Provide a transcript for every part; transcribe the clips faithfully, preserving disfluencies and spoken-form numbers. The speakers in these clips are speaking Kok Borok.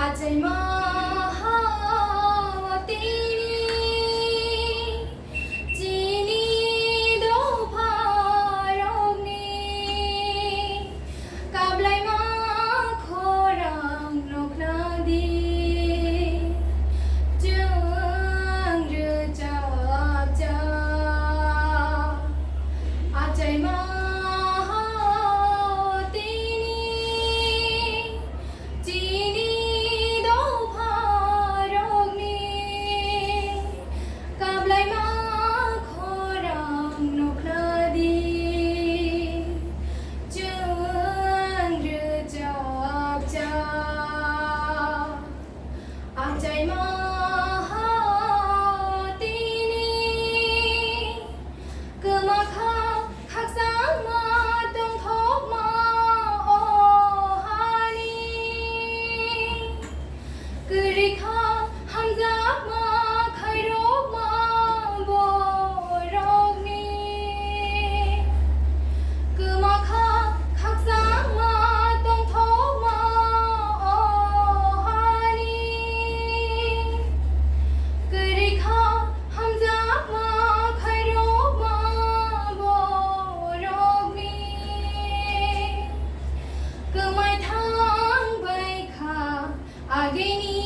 Achaima hawtini chini dopharokni kablaima khorang nukna di, chwng rwchapjak. Achaima hawtini chini dopharokni kablaima khorang nukna di, chwng rwchapjak. Achaima hawtini kwmakha khakchangma tongthokma o hani. Kwrwikha hamjakma khairokma borokni. Kwmakha khakchangma tongthokma o hani. Kwrwikha hamjakma khairokma borokni. Kwmai thangbaikha agini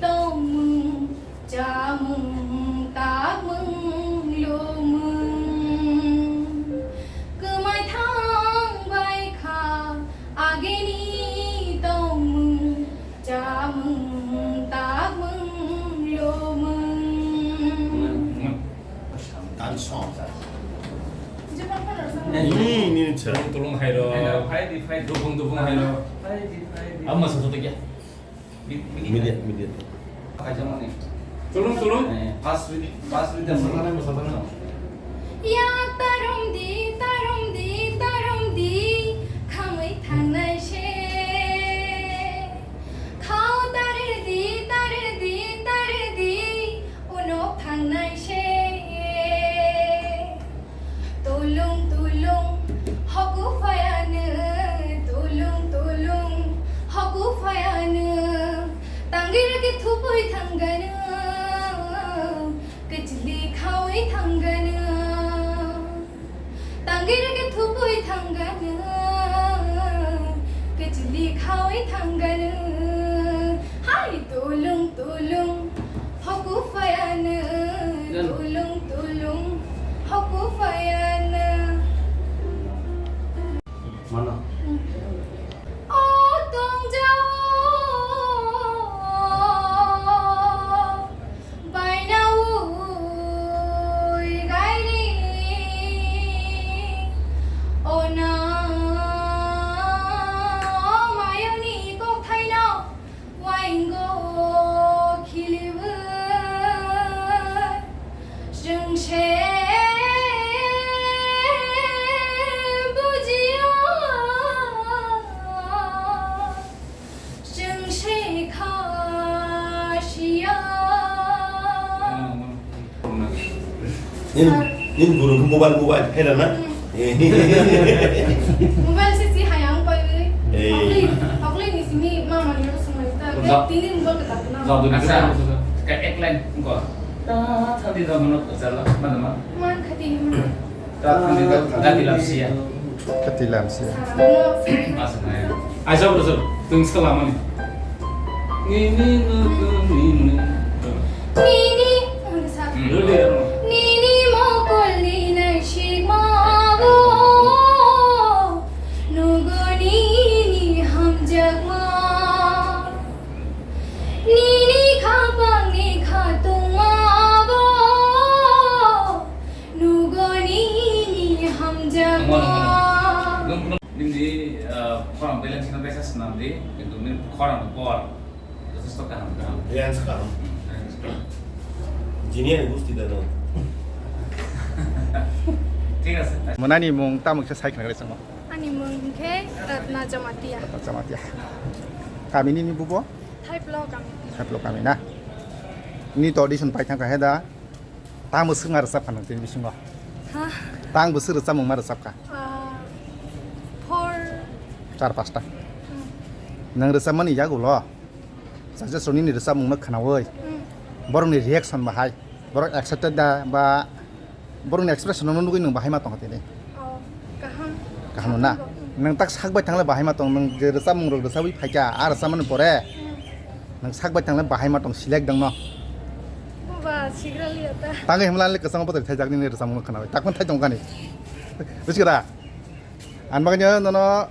tongmung, chamung, takmung, lumung. Kwmai thangbaikha agini tongmung, chamung, takmung, lumung. Dan song. Ni, ni, ni, cha. Tulung, tulung hairo. Dupung, dupung hairo. Ama sa soto kya? Media, media. Tulung, tulung. Pas, pas, Yak tarumdi, tarumdi, tarumdi, khamwi thangnai se. Khao tardi, tardi, tardi, unok thangnai se. Tulung tulung hoku phayano, tulung tulung hoku phayano. Tangwi rwkhe thupui thangano, kichli khaui thangano. Tangwi rwkhe thupui thangano, kichli khaui thangano. Hai tulung tulung hoku phayano, tulung tulung hoku phayano. Mana? O tongjao bainaui gairi, o na mayoni kokthaino. Waingo khiliwi chwng se bujiya, chwng se khasiya. Nin, nin guru mobile, mobile, hai na? Hmm. Eh. Mobile se si hai ang pai wi. Eh. Hokli, hokli ni simi mama ni ro sumai ta. Za- Tini mobile ka ta na. Za- Asa, ka ek line ko. Ta thandi da mano ko chala, mana ma? Man khati ni man. Ta thandi da, da di lapsia. Kati lamsia. Asa na ya. Ai, sab, sab, tung salamani. Ni, ni, no, no, ni, ni. Ni, ni, ano sa. Hmm. Ni, ni mokol ni nai shikma go. Nugo ni, ni hamjakma. Ni, ni khapang ni khatungma go. Nugo nini hamjakma. Nungkno, nungkno. Nini, ah, khorang beleng sino kaisa swnam di, kintu nini khorang ni por jotosto kaham, kaham. Reaction kaham. Hmm, reaction kaham. Jini ani gusti da no. Thik ase. Mwnani mung tamo kisa sai khna chwngno. Ani mung hinkhe Ratna Jamatia. Ratna Jamatia. Kami nini bubo? Thaiplo kami. Thaiplo kami na. Ni to audition pai thang kha he da. Tamo swngna rwchap kha nwng tini bisingo? Tang bwswk rwchapmung ma rwchapkha? Ah, four. Char pasta. Hmm. Nwng rwchapmani yagulo judges rok nini rwchapmungno khnaui, hmm, borokni reaction bahai, borok excited da ba borokni expression no nugui nwng bahai ma tongkha tini? Oh, kaham. Kaham na? Hmm. Nwng tak sak bai thangle bahai ma tong, nwng je rwchapmung rok rwchabwi phaikha, a rwchapmani pore, hmm, nwng sak bai thangle bahai ma tong select dong no. Buba, sigra liya ta. Tangwi himla le kwchangma bwtwi thaijak nini rwchapmung khnaui. Takman thai tongkani. Bujiga da? Ang bagwi nono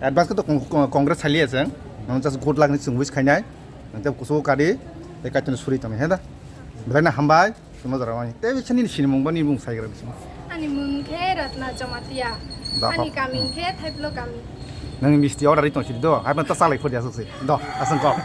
advance khe to con-, con-, congrats saliya chwng. Nono just good luck ni chwng wish khainai. Nang tei kusu kari, tei kaitor suri tongni, he da? Belai na hambai, chwngno jora wani. Tei bisi nini sinimung bo ni mung saigra bisi. Ani mung khe Ratna Jamatia. Da, ani kok. Kami khe Thaiplo kami. Nang misti order ri tong sidi do. Hai ta salai khodi asuk si. Do, asung kok.